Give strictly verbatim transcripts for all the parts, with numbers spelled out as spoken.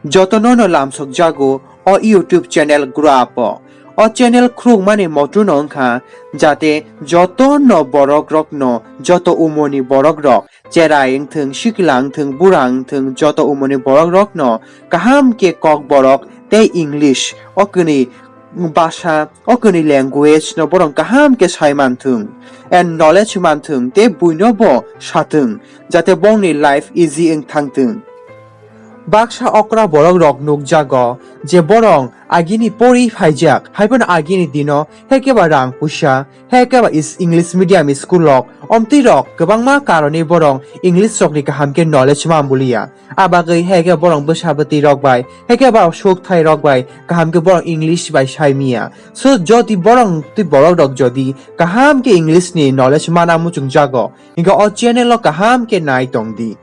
Jotono no lamsok jago o YouTube channel grow up o. O channel khulukmani moto no wngkha jate joto no borok rok no, joto umoni borok rok, cherai wngthung, sikla wngthung, bura wngthung, joto umoni borok rok no kaham khe Kokborok tei English o kwnwi basa, o kwnwi language no borok kaham khe sai manthung, and knowledge manthung tei buino bo sathung, jate bongni life easy wng thangthung. Baksa okra borok rok nukjago je borok agini pori phaijak, haiphano agini dino hekeba rang puisa, hekeba is English medium school rok, omtwi rok kwbangma karoni borok English rokni kaham khe knowledge manbuliya. Abagwi hekhe borok bwsa bwtwi rok bai, hekhe ba suk thai rok bai kaham khe borok English bai sai miya. So jodi borok twi borok rok jodi kaham khe English ni knowledge mana muchung jago, hinkhe o channel o kaham khe nai tong di.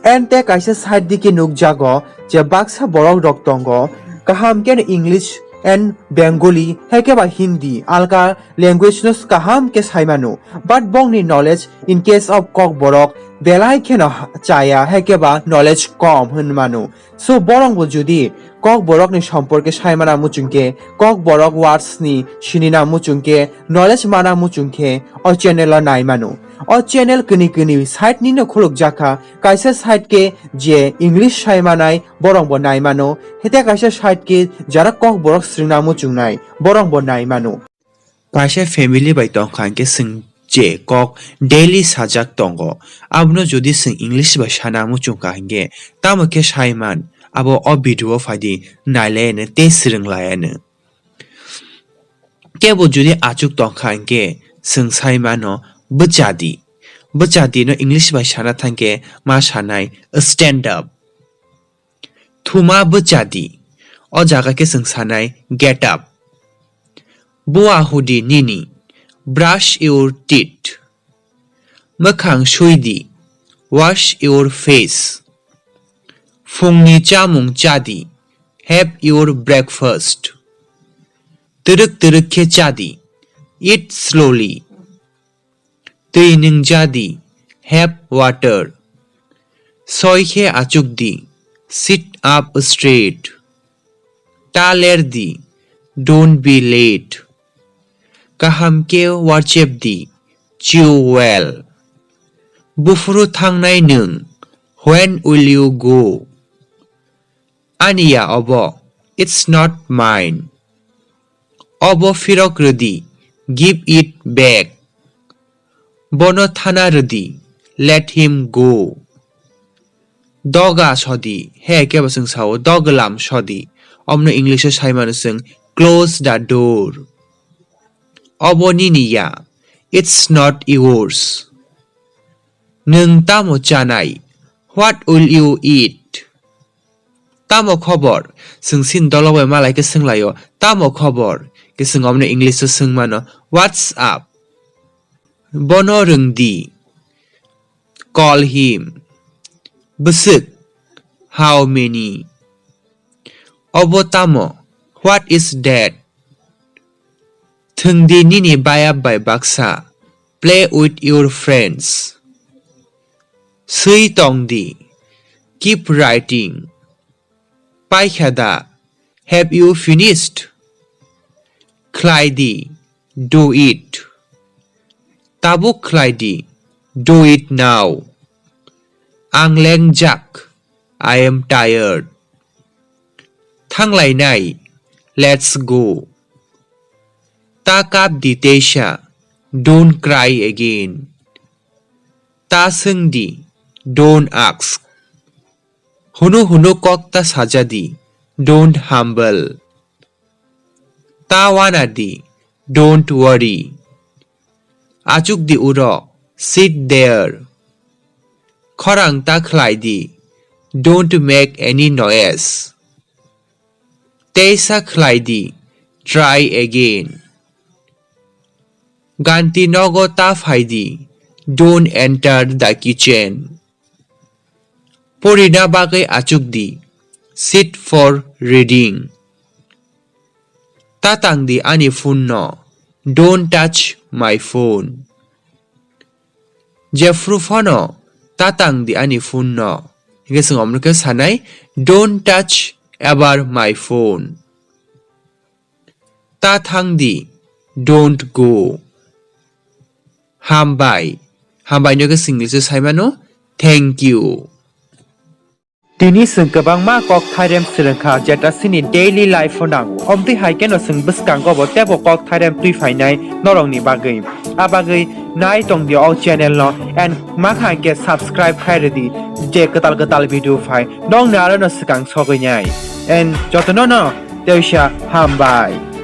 And te kaisa side dike nukjago je baksa borok rok tongo kaham khe English and Bengali, hekhe ba Hindi, alka language no kaham khe sai mano, but bongni knowledge in case of Kokborok belai kheno chaya, hekhe ba knowledge kom hwn mano. So borok bo jodi Kokborok ni somporke sai mana muchung khe, Kokborok words ni sinina muchung khe, knowledge mana muchung khe, o channel o nai mano. O channel kini kini side ni no khuluk jakha, kaisa side khe je English sai manai borok bo nai mano, hete kaisa side khe jara Kokborok swrwngna muchung nai borok bo nai mano. Kaisa family bai tongkha hinkhe chwng je kok daily sajak tongo, abono jodi chwng English bai sana muchungkha hinkhe tamo khe sai man, abo o video o phaidi nailayano tei swrwnglayano. Kebo jodi achuk tongkha hinkhe chwng sai mano bwchadi. Bwchadi no English bai sana thangkhe ma sanai stand up. Thuma bwchadi. O jaga khe chwng sanai get up. Bua hudi nini. Brush your teeth. Mwkhang suidi. Wash your face. Phungni chamung chadi. Have your breakfast. Twrwk twrwk khe chadi. Eat slowly. Twi nwngjadi, have water. Soi khe achukdi, sit up straight. Ta lerdi, don't be late. Kaham khe warchepdi, chew well. Buphuru thangnai nwng, when will you go? Ani ya obo, it's not mine. Obo phirok rwdi, give it back. Bono thana rwdi, let him go. Doga sodi, he kebo chwng sao, doglam sodi. Omno English o sai mano chwng, close the door. Obo nini ya, it's not yours. Nwng tamo chanai? What will you eat? Tamo khobor? Chwng sin dolok bai malai khe swnglaio, tamo khobor? Khe chwng omno English o swng mano, what's up? Bono rwngdi. Call him. Bwswk? How many? Obo tamo? What is that? Thwngdi nini bayap bai baksa. Play with your friends. Swi tongdi. Keep writing. Paikha da? Have you finished? Khlaidi. Do it. Tabuk khlaidi. Do it now. Ang lengjak. I am tired. Thanglainai. Let's go. Ta kapdi teisa. Don't cry again. Ta swngdi. Don't ask. Hunu hunu kok ta sajadi. Don't humble. Ta wanadi. Don't worry. Achukdi uro. Sit there. Khorang ta khlaidi. Don't make any noise. Teisa khlaidi. Try again. Ganti nogo ta phaidi. Don't enter the kitchen. Porina bagwi achukdi. Sit for reading. Ta tangdi ani phone no. Don't touch my phone. Jephru phano ta tangdi ani phone no. Hingke chwng omno khe sanai, "Don't touch ever my phone." Ta thang di, don't go. Hambai. Hambai no khe English o sai mano, thank you. Tini chwng kwbangma kok thairem swrwngkha, jeta chini daily life o nango. Omtwi hai keno chwng bwskango bo tebo kok thairem twi phainai norokni bagwi. A bagwi nai tong di o channel no and makha hwnkhe subscribe khai rwdi, je kwtal kwtal video phai nokni aro no swkang sogwi nai. And jotono no teisa hambai.